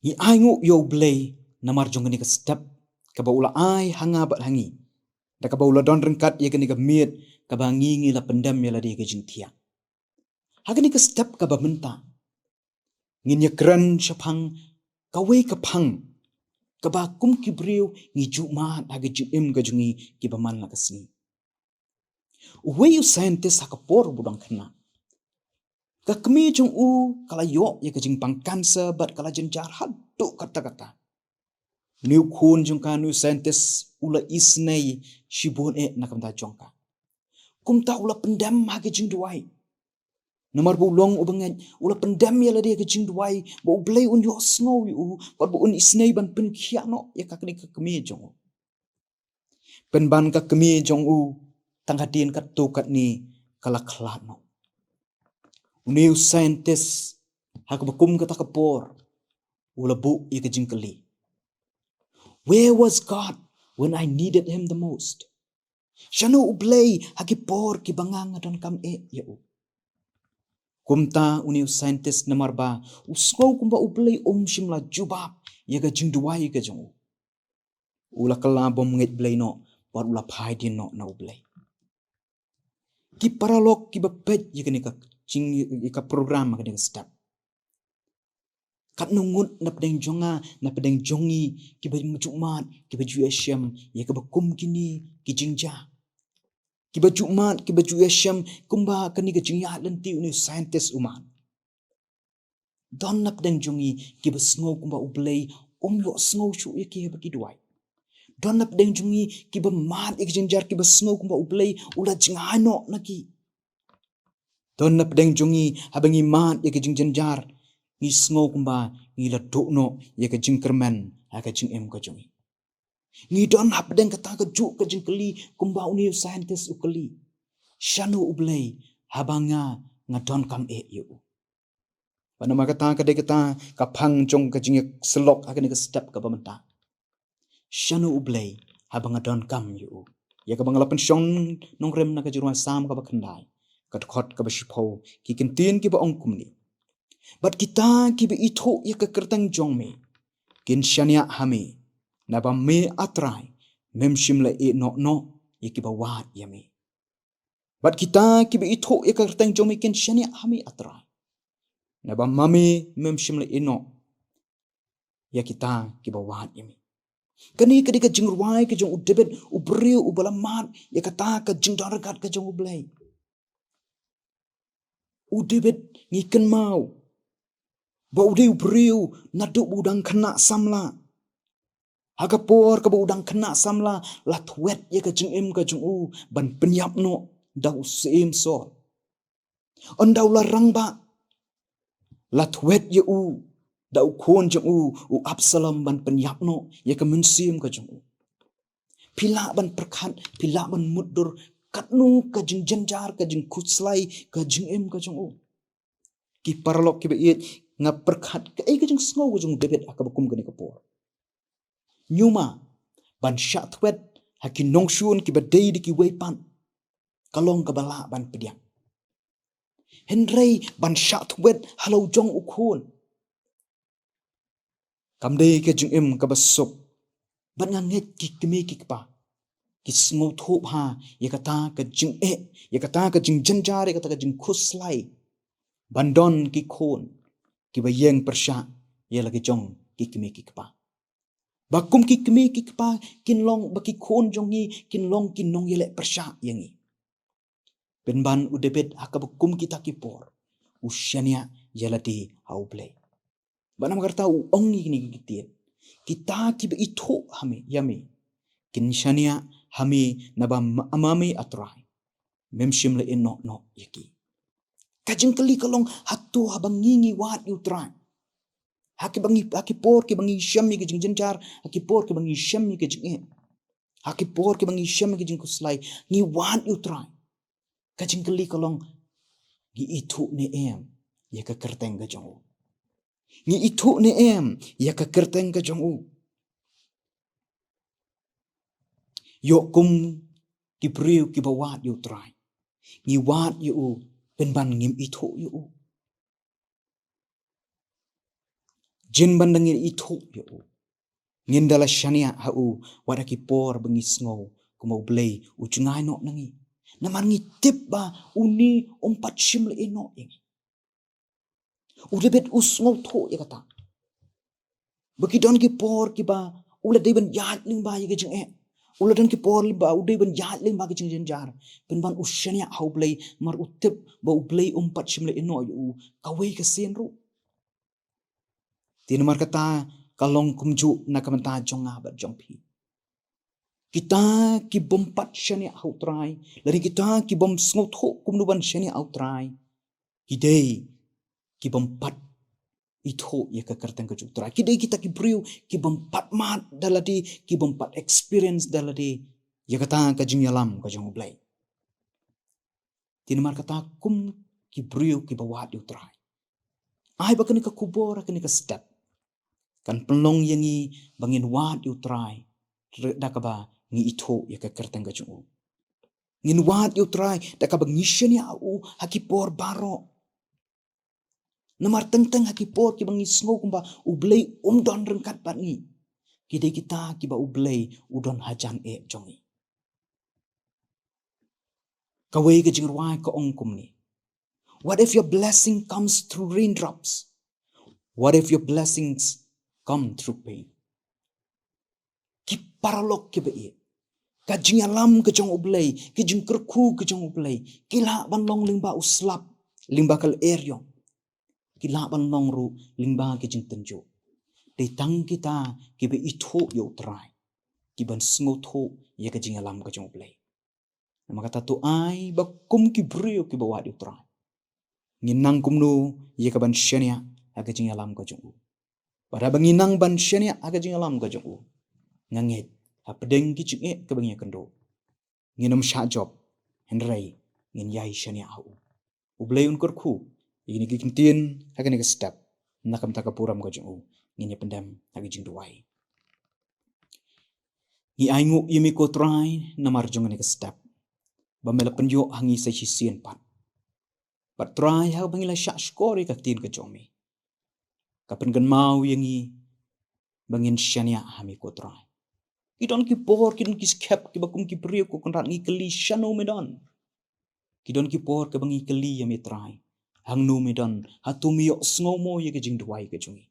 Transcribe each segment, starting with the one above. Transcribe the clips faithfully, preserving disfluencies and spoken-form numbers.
Ngi ai nguh ïa U Blei namar jong kane ka step kaba u la ai ha nga bad ha ngi, da kaba u la don ryngkat ïa kane ka miet kaba ngi ngi la pyndem ïa lade ïa ka jingthiah. Ha kane ka step kaba mynta ngin ïa kren shaphang kawei ka phang kaba kum ki briew ngi ju mad ha ka jingim ka jong ngi kiba man la ka sngi. Uwei u scientist ha ka por ba u dang khynnah, ka kmie jong u ka la ïoh ïa ka jingpang cancer bad ka la jynjar haduh katta katta. Une u khun jong ka, une u scientist, u la isynei shibun eh na ka bynta jong ka. Kumta u la pyndem ha ka jingduwai. Namar ba u long u bangeit, u la pyndem ïa lade ha ka jingduwai ba U Blei un ïohsngew ïa u bad ba un isynei ban pynkhiah noh ïa kane ka kmie jong u. Pynban ka kmie jong u, tang hadien katto katne ka la khlad noh. Une u scientist ha kaba kum kata ka por u la buh ïa ka jingkylli: "Where was God when I needed him the most?" Shano U Blei ha ki por kiba nga nga donkam eh ïa u? Kumta une u scientist, namar ba u sngew kumba U Blei um shym la jubab ïa ka jingduwai ka jong u, u la kylla bym ngeit Blei noh bad u la phai dien noh na U Blei. Ki paralok kiba peit ïa kane ka jing, ïa ka program, ïa kane ka step, katno ngut na pdeng jong nga, na pdeng jong ngi, kiba ju mad, kiba ju ïashem ïa kaba kum kine ki jingjia, kiba ju mad, kiba ju ïashem kumba kane ka jingïaid lynti une u scientist u mad? Don na pdeng jong ngi kiba sngew kumba U Blei um ïohsngew shuh ïa ki haba ki duwai? Don na pdeng jong ngi kiba mad ïa ki jynjar, kiba sngew kumba U Blei u la jngai noh na ki? Don na pdeng jong ngi haba ngi mad ïa ki jingjynjar ngi sngew kumba ngi la duh noh ïa ka jingkyrmen ha ka jingim ka jong ngi? Ngi don hapdeng kata kajuh ka jingkylli kumba une u scientist u kylli: "Shano U Blei haba nga nga donkam eh ïa u?" Bad namar kata ka dei kata ka phang jong ka jingïasyllok ha kane ka step kaba mynta: "Shano U Blei haba nga donkam ïa u?" Ïa kaba nga la pynshong nongrim na ka jingrwai Salm kaba khyndai, ka dkhot kaba shiphew, ki kyntien kiba ong kumne: "Bad kita kiba ithuh ïa ka kyrteng jong me kin shaniah ha me, naba me, A Trai, mem shym la ïehnoh noh ïa kiba wad ïa me." Bad kita kiba ithuh ïa ka kyrteng jong me kin shaniah ha me, A Trai, naba ma me mem shym la ïehnoh ïa kita kiba wad ïa me. Kane ka dei ka jingrwai ka jong u David, u briew uba la mad ïa kata ka jingdon ryngkat ka jong U Blei. U David, ngi kynmaw ba u dei u briew naduh ba u dang khynnah samla. Ha ka por kaba u dang khynnah samla, la thwet ïa ka jingim ka jong u ban pynïap noh da u syiem Saul. Ynda u la rangbah, la thwet ïa u da u khun jong u, u Absalom, ban pynïap noh ïa ka mynsiem ka jong u. Phi lah ban pyrkhat, phi lah ban mutdur katno ka jingjynjar, ka jingkhuslai ka jingim ka jong u. Ki paralok kiba ïeit, nga pyrkhat kaei ka jingsngew ka jong u David ha kaba kum kane ka por. Ñiuma ban shah thwet ha ki nongshun kiba dei da kiwei pat ka long kaba lah ban pdiang. Hynrei ban shah thwet halor jong u khun, kam dei ka jingim kaba suk. Bad nga ngeit ki kmie ki kpa ki sngewthuh bha ïa kata ka jingeh, ïa kata ka jingjynjar, ïa kata ka jingkhuslai ban don ki khun kiba ïeng pyrshah ïa la ki jong ki kmie ki kpa. Ba kum ki kmie ki kpa kin long, ba ki khun jong ngi kin long ki nongïaleh pyrshah ïa ngi. Pynban u David ha kaba kum kita ki por u shaniah ïa lade ha U Blei. Bad namar kata u ong ïa kine ki ktien: "Kita kiba ithuh ha me, ïa me, kin shaniah ha me, naba ma, ma me, A Trai, mem shym la ïehnoh noh ïa ki." Ka jingkylli ka long, hato haba ngi ngi wad ïa U Trai, ha kiba ngi, ha ki por kiba ngi shem ïa ki jingjynjar, ha ki por kiba ngi shem ïa ki jingeh, ha ki por kiba ngi shem ïa ki jingkhuslai, ngi wad ïa U Trai, ka jingkylli ka long, ngi ithuh ne em ïa ka kyrteng ka jong u? Ngi ithuh ne em ïa ka kyrteng ka jong u? Ïoh kum ki briew kiba wad ïa U Trai, ngi wad ïa u, pynban ngim ithuh ïa u. Jin ban da ngin ithuh ïa u, ngin da la shaniah ha u wat ha ki por ba ngi sngew kumba U Blei u jngai noh na ngi. Namar ngi tip ba uni um pat shim leh noh ïa ngi. U David u sngewthuh ïa kata. Ba ki don ki por kiba u la dei ban ïaid lyngba ïa ka jingeh. U la don ki por ba u dei ban ïaid lyngba ka jingjynjar. Pynban u shaniah ha U Blei namar u tip ba U Blei um pat shim leh noh ïa u kawei ka sien ruh. Te namar kata ka long kumjuh na ka bynta jong nga bad jong phi. Kita ki bym pat shaniah ha U Trai, lane kita ki bym sngewthuh kumno ban shaniah ha U Trai, ki dei ki bym pat ithuh ïa ka kyrteng ka jong U Trai. Ki dei kita ki briew ki bym pat mad da lade, ki bym pat experience da lade ïa kata ka jingïalam ka jong U Blei. Te namar kata kum ki briew kiba wad ïa U Trai, ai ba kane ka khubor, kane ka step kan pynlong ïa ngi ba ngin wad ïa U Trai da kaba ngi ithuh ïa ka kyrteng ka jong u. Ngin wad ïa U Trai da kaba ngi shaniah ha u ha ki por baroh. Namar teng teng ha ki por kiba ngi sngew kumba U Blei um don ryngkat bad ngi, ki dei kita kiba U Blei u don hajan eh jong ngi. Kawei ka jingrwai ka ong kumne: "What if your blessing comes through raindrops? What if your blessings come through pain?" Ki paralok kiba ïeit, ka jingïalam ka jong U Blei, ka jingkyrkhu ka jong U Blei, ki lah ban long lyngba u slap, lyngba ka lyer ïong. Ki lah ban long ruh lyngba ka jingtynjuh. Dei tang kita kiba ithuh ïa U Trai ki ban sngewthuh ïa ka jingïalam ka jong U Blei. Namar kata to ai ba kum ki briew kiba wad ïa U Trai, ngin nang kumno ïa ka ban shaniah ha ka jingïalam ka jong u. Bad haba ngi nang ban shaniah ha ka jingïalam ka jong u, nga ngeit hapdeng ki jingeh kaba ngi ïakynduh, ngin ym shah jop, hynrei ngin ïai shaniah ha u. U Blei un kyrkhu ïa kine ki ktien ha kane ka step. Na ka bynta ka burom ka jong u, ngin ïa pyndem ha ka jingduwai. Ngi ainguh ïa me ko Trai namar jong kane ka step ba me la pynïoh ha ngi sa shisien pat. Bad Trai, haba ngi la shah shkor ïa ka ktien ka jong me, ka pynkynmaw ïa ngi ba ngin shaniah ha me ko Trai. Ki don ki por, ki don ki skhem kiba kum ki briew ko Kynrad ngi kylli shano me don. Ki don ki por kiba ngi kylli ïa me Trai, hangno me don, hato me ïohsngew mo ïa ka jingduwai ka jong ngi.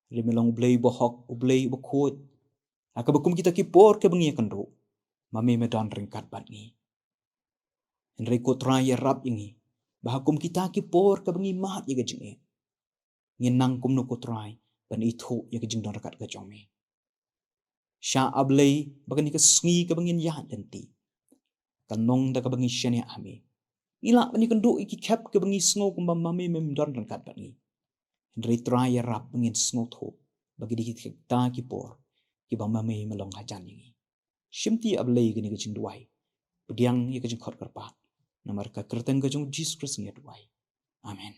Hynrei me long U Blei uba hok, U Blei uba khuid. Ha kaba kum kita ki por kiba ngi ïakynduh, ma me me don ryngkat bad ngi. Hynrei ko Trai, ïarap ïa ngi ba ha kum kita ki por kaba ngi mad ïa ka jingeh, ngin nang kumno ko Trai ban ithuh ïa ka jingdon ryngkat ka jong me. Shah, A Blei, ba kane ka sngi kaba ngin ïaid lynti kan long da kaba ngi shaniah ha me. Ngi lah ban ïakynduh ïa ki skhem kiba ngi sngew kumba ma me mem don ryngkat bad ngi. Hynrei Trai, ïarap ba ngin sngewthuh ba ki dei kita ki por kiba ma me me long hajan ïa ngi. Shimti, A Blei, kane ka jingduwai, pdiang ïa ka jingkhot kyrpad. Namar ka kyrteng ka jong U Jisu Khrist ngi duwai. Amen.